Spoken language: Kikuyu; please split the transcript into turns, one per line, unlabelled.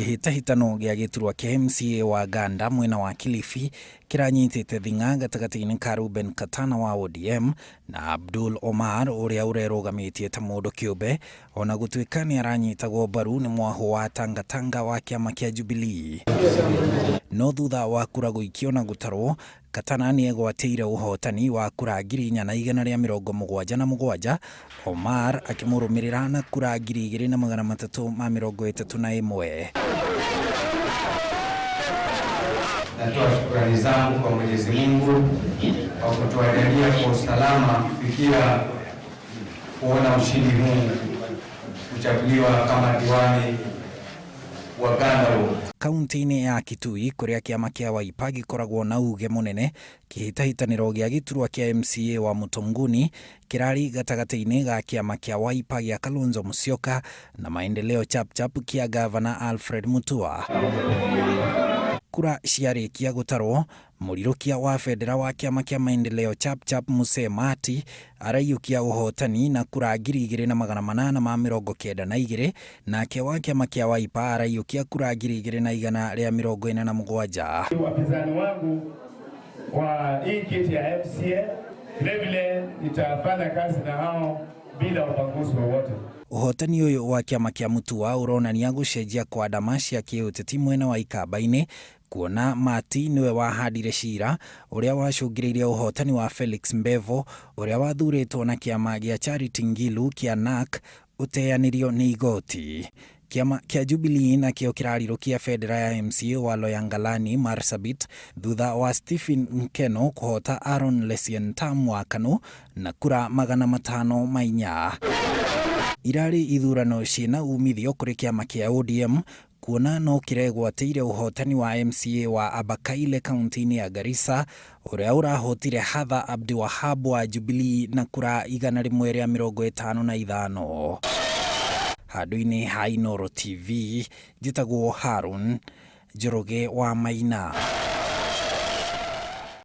Kĩhĩtahĩtano gĩa gĩturwa kĩa MCA wa Ganda mwena wa Kilifi kĩranyitĩte thing'a gatagatĩ-inĩ ka Reuben Katana wa ODM na Abdul Omar ũrĩa ũrerũgamĩtie ta mũndũ kĩũmbe ona gũtuĩka nĩ aranyitagwo mbaru nĩ mwahũ wa Tangatanga wa kĩama kĩa Jubilee. No thutha wa kura gũikio na gũtarwo, Katana nĩ egwatĩire ũhotani wa kura 4177, Omar akĩmũrũmĩrĩra na kura 2331.
Natoa shukrani zangu kwa Mwenyezi Mungu kwa kutuajalia kwa usalama kufikia kuona ushindi huu kuchaguliwa kama diwani wa Ganda Ward.
Kaunti-inĩ ya Kitui kũrĩa kĩama kĩa Wiper gĩkoragwo na uge mũnene, kĩhĩtahĩtanĩro gĩa gĩturwa kĩa MCA wa Mũtonguni kĩrarĩ gatagatĩ-inĩ ga kĩama kĩa Wiper gĩa Kalonzo Musyoka na Maendeleo Chapchap kĩa Gavana Alfred Mutua. Kura ciarĩkia gũtarwo, mũrirũkia wa bendera wa kĩama kĩa Maendeleo Chapchap Muse Mati araiyũkia ũhotani na kura 2892, nake wa kĩama kĩa Wiper araiyũkia kura 2147.
Wapinzani wangu wa hii kiti ya MCA vilevile nitafanya kazi na hao bila ubaguzi wowote.
Ũhotani ũyũ wa kĩama kĩa Mutua ũronania gũcenjia kwa ndama cia kĩũteti mwena wa Ikamba-inĩ, kuona Mati nĩwe wahandire cira ũrĩa wacũngĩrĩirie ũhotani wa Felix Mbevo ũrĩa wathurĩtwo na kĩama gĩa Charity Ngilu kĩa NARC ũteanĩrio nĩ igoti. Kĩama kĩa Jubilee nakĩo kĩrarirũkia bendera ya MCA wa Loyangalani Marsabit thutha wa Stephen Nkeno kũhota Aaron Lesientam wa KANU na kura 504. Irarĩ ithurano ciĩna umithio kũrĩ kĩama kĩa ODM kuona no kĩregwatĩire ũhotani wa MCA wa Abakaile kaunti-inĩ ya Garissa ũrĩa ũrahotire Hadha Abdiwahab wa Jubilee na kura 155. Handũ-inĩ ha Inooro TV, njĩtagwo Harun Njoroge wa Maina.